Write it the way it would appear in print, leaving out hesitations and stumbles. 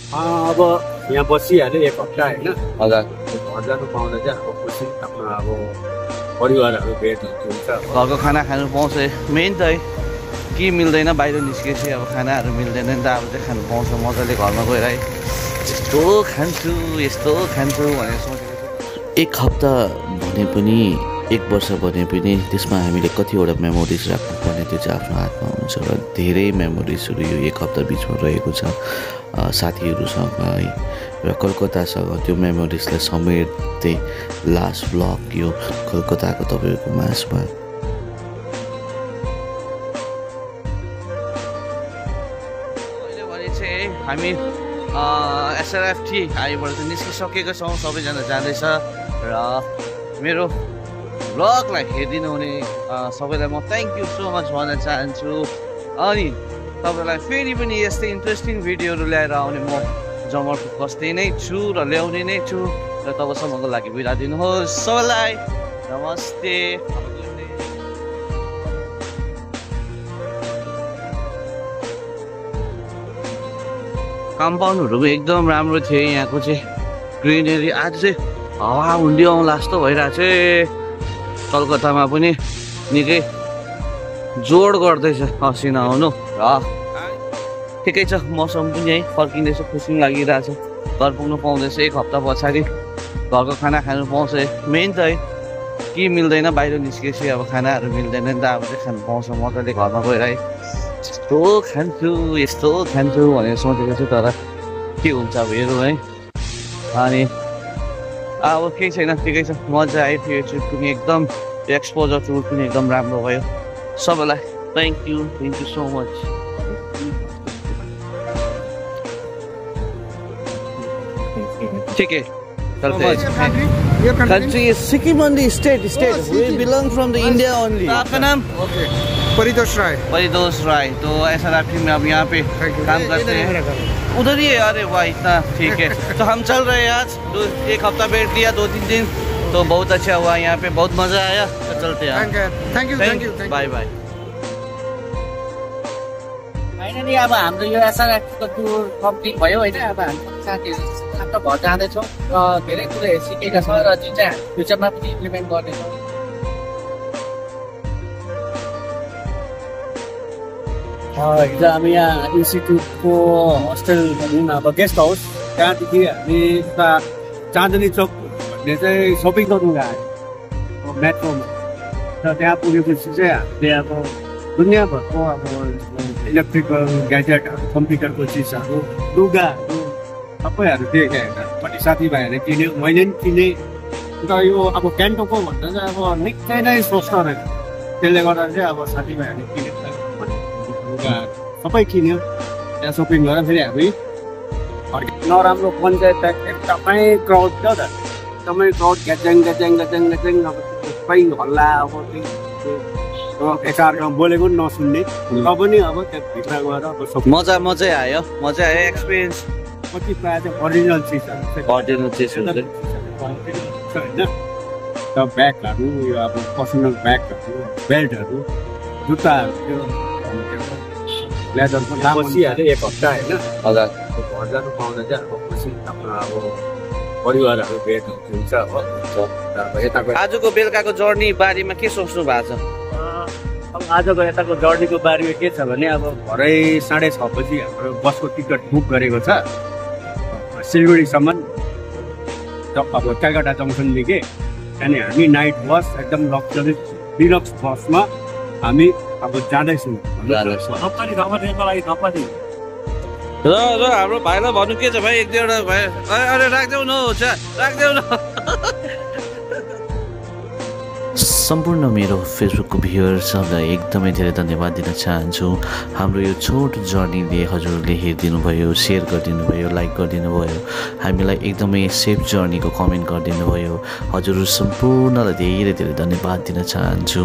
अब यहाँ बसिहाल्यो 1 हप्ता होइन, हजुर घर जानु पाउँदा चाहिँ अब खुसी आफ्नो अब परिवारहरू भेट हुन्छ। घरको खाना खानु पाउँछ मेन त है, के मिल्दैन बाहिर निस्केपछि अब खानाहरू मिल्दैन नि त, अब चाहिँ खानु पाउँछ मजाले घरमा गएर है, यस्तो खान्छु यस्तो खान्छु भनेर सोचेको छु। 1 हप्ता भने पनि 1 वर्ष भने पनि त्यसमा हामीले कतिवटा मेमोरिज राख्नुपर्ने त्यो चाहिँ आफ्नो हातमा हुन्छ र धेरै मेमोरिजहरू यो 1 हप्ता बिचमा रहेको छ साथीहरूसँग है, र कलकत्तासँग त्यो मेमोरिजलाई समेट्दै लास्ट ब्लग यो कलकत्ताको तपाईँहरूको माझमा। अहिले भने चाहिँ हामी SRFT हाईबाट चाहिँ निस्किसकेका छौँ, सबैजना जाँदैछ र मेरो भ्लगलाई हेरिदिनु हुने सबैलाई म थ्याङ्क यू सो मच भन्न चाहन्छु। अनि तपाईँलाई फेरि पनि यस्तै इन्ट्रेस्टिङ भिडियोहरू ल्याएर आउने म जमर्को कस्दै नै छु र ल्याउने नै छु, र तबसम्मको लागि बिदा दिनुहोस् सबैलाई, नमस्ते। कम्पाउन्डहरू पनि एकदम राम्रो थियो यहाँको चाहिँ, ग्रिनेरी। आज चाहिँ हावा हुन्डी आउँला जस्तो भइरहेको छ, कलकत्तामा पनि निकै जोड गर्दैछ असिना आउनु, र ठिकै छ मौसम पनि है फर्किँदैछ, खुसी पनि लागिरहेछ, घर पुग्नु पाउँदैछ 1 हप्ता पछाडि, घरको खाना खानु पाउँछ मेन त है, के मिल्दैन बाहिर निस्केपछि अब खानाहरू मिल्दैन नि त, अब चाहिँ खानु पाउँछ मजाले घरमा गएर है, यस्तो खान्छु यस्तो खान्छु भनेर सोचेको छु, तर के हुन्छ अब हेरौँ है। अनि अब केही छैन, ठिकै छ, मजा आयो, त्यो ट्रिप पनि एकदम एक्सपोजर टुर पनि एकदम राम्रो भयो। सबैलाई थ्याङ्क यू सो मच। ठीक है, चलते हैं। Country is Sikkim only, state. We belong from the India only. आपका नाम? परितोष राय। परितोष राय। तो SRFT में अब यहाँ पे काम करते हैं, उधर ही है। अरे वाह, इतना ठीक है। तो हम चल रहे हैं आज, 1 हफ्ता बैठ लिया, 2-3 दिन, तो बहुत अच्छा हुआ, यहाँ पे बहुत मजा आया, तो चलते हैं। Thank you. Bye bye. Finally अब हाम्रो यो SRFT को टुर कम्प्लिट भयो होइन। अब हाम्रो साथीहरू आफ्नो घर जाँदैछौँ र धेरै कुराहरू सिकेका छौँ र जुन चाहिँ फ्युचरमा पनि इम्प्लिमेन्ट गर्नेछौँ। हिजो हामी यहाँ इन्स्टिट्युटको होस्टेल भनौँ न, अब गेस्ट हाउस, त्यहाँदेखि हामी उता चाँदनी चौक भन्ने चाहिँ सपिङ गर्नु गएको मेट्रोमा, र त्यहाँ पुगेपछि चाहिँ हामीले अब दुनियाँभरको अब इलेक्ट्रिकल ग्याजेटहरू, कम्प्युटरको चिजहरू, लुगाहरू सबैहरू देखेँ होइन। कति साथीभाइहरूले किन्यो, मैले पनि किनेँ। अन्त यो अब गान्तोकको भन्दा चाहिँ अब निकै नै सस्तो रहेछ, त्यसले गर्दा चाहिँ अब साथीभाइहरूले किनेको सबै किन्यो। त्यहाँ सपिङ गरेर फेरि हामी नराम्रो पञ्चायत एकदमै क्राउड थियो त, एकदमै क्राउड, ग्याच्याङ अब सबै हल्ला, अब एकअर्कामा बोलेको पनि नसुन्ने, र पनि अब त्यहाँभित्र गएर अब मजा आयो एक्सपिरियन्स। कति प्रायः चाहिँ ओरिजिनल चिजहरू होइन, ब्यागहरू, यो अब पर्सनल ब्यागहरू, बेल्टहरू, जुत्ताहरू, त्यो लेदरको बसिहाल्यो 1 हप्ता होइन, हजुर घर जानु पाउँदा चाहिँ अब खुसी आफ्नो अब परिवारहरू भेट हुन्छ हो। अब यताको आजको बेलुकाको जर्नी बारेमा के सोच्नु भएको छ? अब आजको यताको जर्नीको बारेमा के छ भने अब भरे 6:30 बजी हाम्रो बसको टिकट बुक गरेको छ सिलगढीसम्म, अब कलकत्ता जङ्सनदेखि। त्यहाँदेखि हामी नाइट बस एकदम लग्जरी डिलक्स बसमा हामी अब जाँदैछौँ। र हाम्रो भाइलाई भन्नु के छ भाइ, 1-2वटा भाइ, अरे राख्देऊ न, राख्देऊ न। सम्पूर्ण मेरो फेसबुकको भ्युअर्सहरूलाई एकदमै धेरै धन्यवाद दिन चाहन्छु। हाम्रो यो छोटो जर्नीले हजुरहरूले हेरिदिनु भयो, सेयर गरिदिनु भयो, लाइक गरिदिनु भयो, हामीलाई एकदमै सेफ जर्नीको कमेन्ट गरिदिनु भयो। हजुरहरू सम्पूर्णलाई धेरै धेरै धन्यवाद दिन चाहन्छु।